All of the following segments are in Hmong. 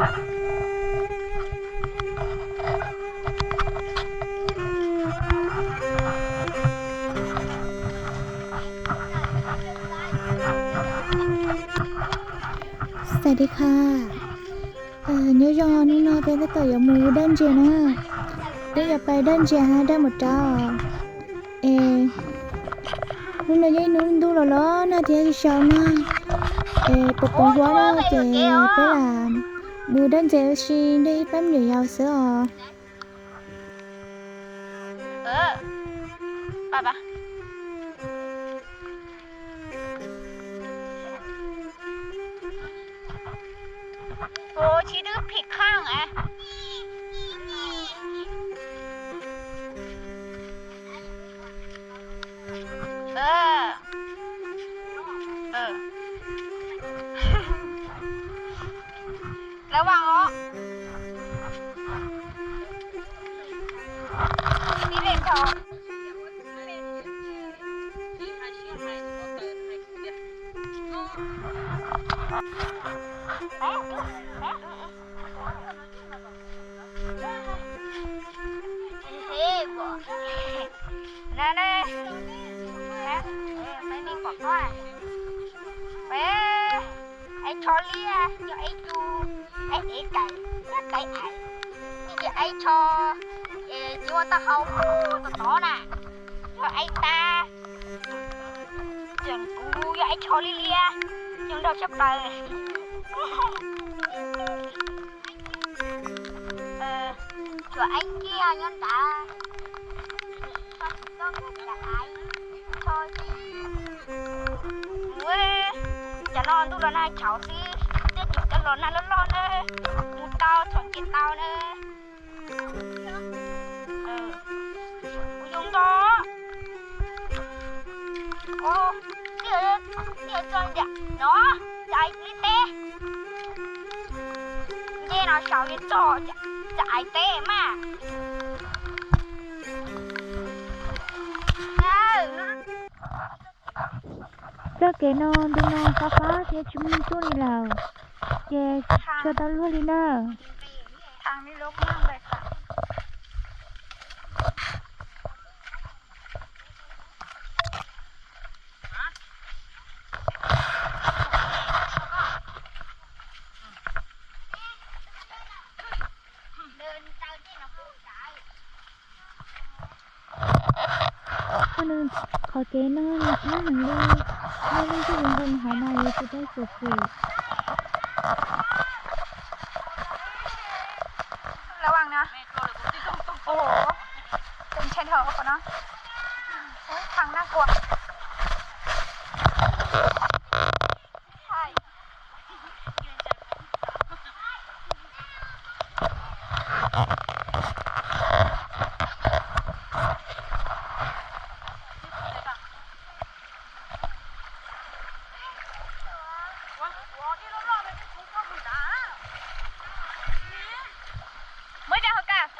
Xav di kha, nyob zoo, hnub no peb tab tom yuav mus daj ntses na. Peb yuav pais daj ntses hab daj mus rau. Es hnub no yog ib hnub ntuj los los nag thiab xyau nag. Es pos pos huab no ces peb lam mus daj ntses ua si nrog ib pab me nyuam yaus xwb os. Lawv vam os. Ib leeg thaum. Na na, peb me pom qab, peb ib tsho liab yog ib tug, ib ev kawm, ib ev aiv, ib tsho, ces ua taub hau tom tod na, yog ib tag, tseem kuv yog ib tsho liab liab, yog nrog sab plaws. Tshuav ib kiag nyob nrad. Ua, cov no ntuj los nag tshauv xwb, tej tus cov los nag loj loj na, mus tau txhom nce tau na. Kuv zoo nto. Tiaj txog nram no, cov aiv li teb. Nce no saum li txog cov aiv teb mas. Txoj kev no ntu no fab fab thiab tsis muaj hnub tuaj li lawm, ces tshua tau luag li na. Qhov kev no nws qab heev li, muaj leej twg nqes hauv mas yuav tsis tau txuam txim. Muab cov hauv kas,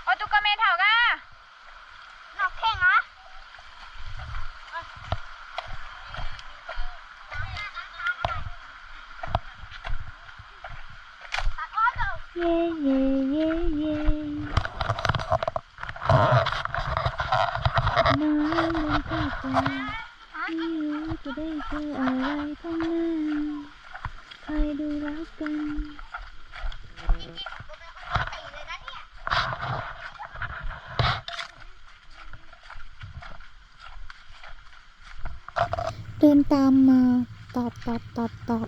ua tus kos me dhau kas. Ye ye ye ye. No yeej zoo kawg pab, ib ub tus dej kawg a lai thooj na, hais du lab kawg. Dej nta mas tom tom tom tom.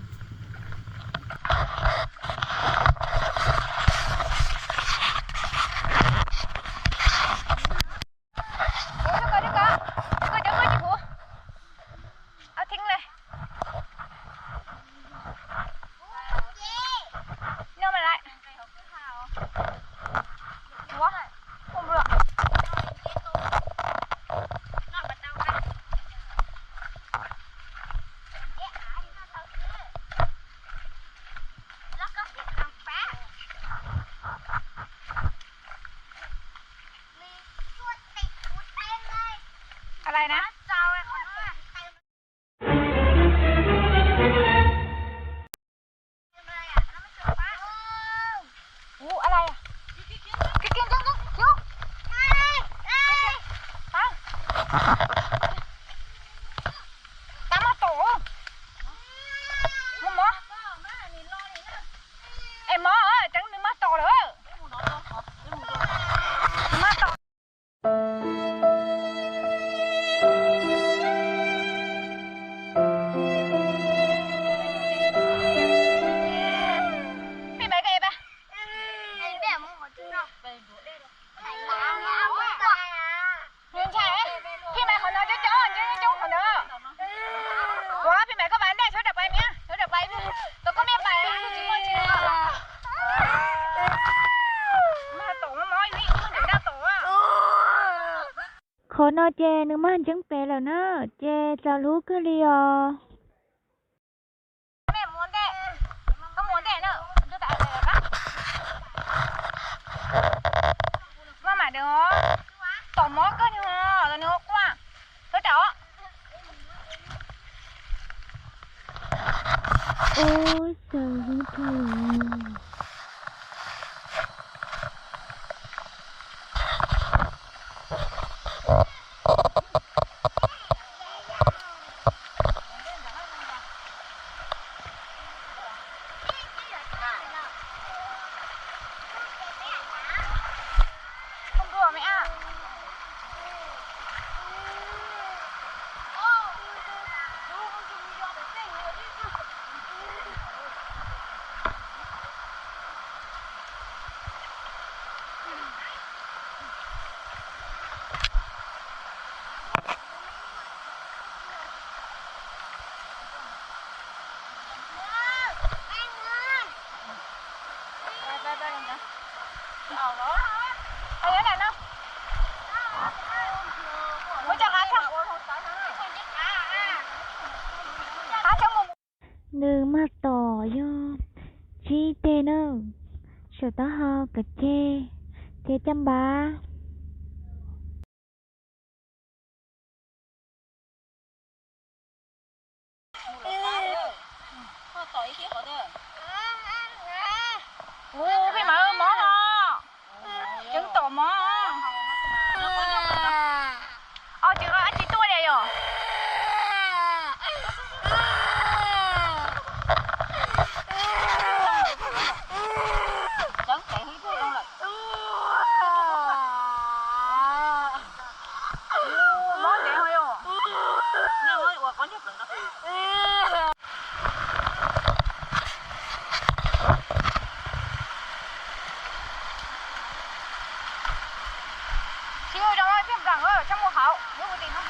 No ces nws mag ntseeb pem lawm na, ces txaus hlub kawg li os. Maj mam deev os, tom mov kawg nws os, nws quaj. Thov ram os. Ub, xaus hlub dhau. Nws mag tom yog tsib teg na, saum taub hau, kav ceg thiab caj npab. Ub, peb mam mov ho, ceev tom mov. Os, tsis, tsis tuaj li yom. Mob ntev ho yom. Tsis ua zoo thiaj nplam, txhob mus hauv, muab ua tim no.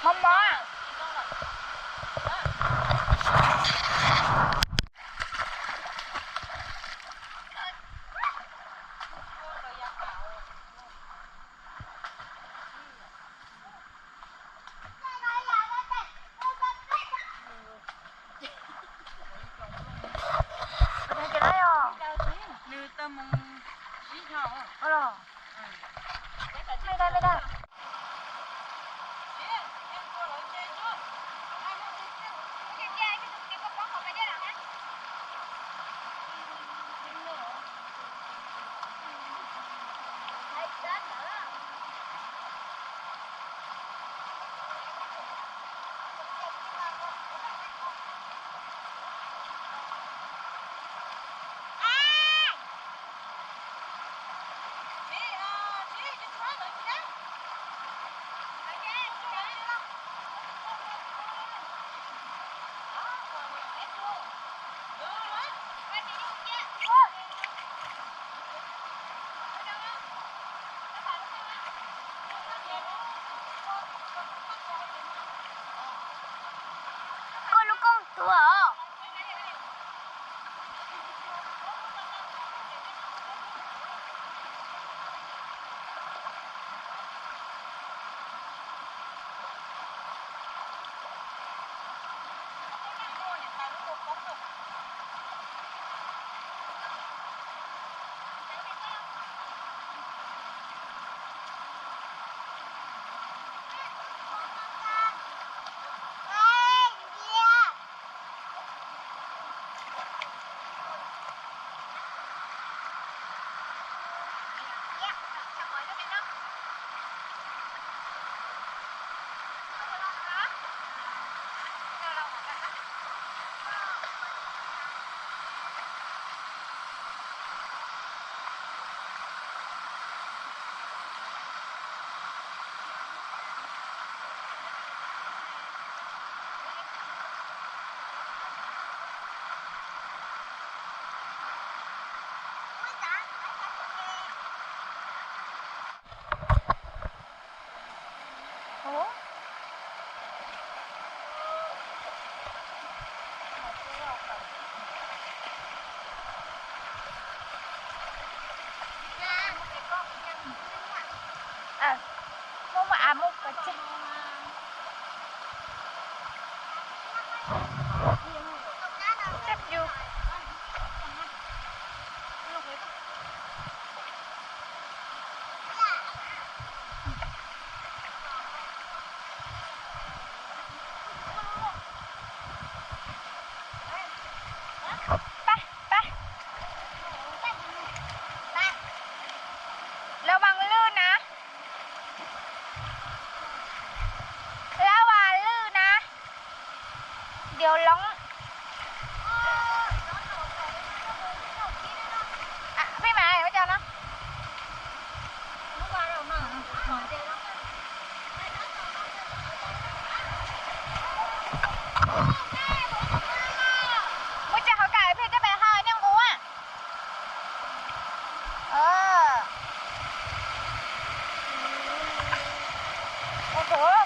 Mob mob.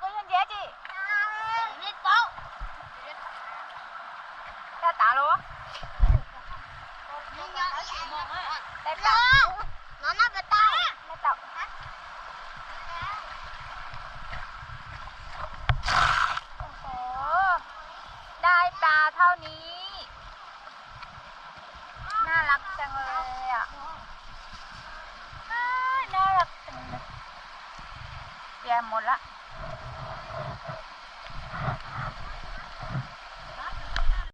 Koj yog ntsia tsi? Dai tas los? Dai tas. Dai tas thauj ni. Naj laj tsees li os. Naj laj tsees li. Tias mus lawm.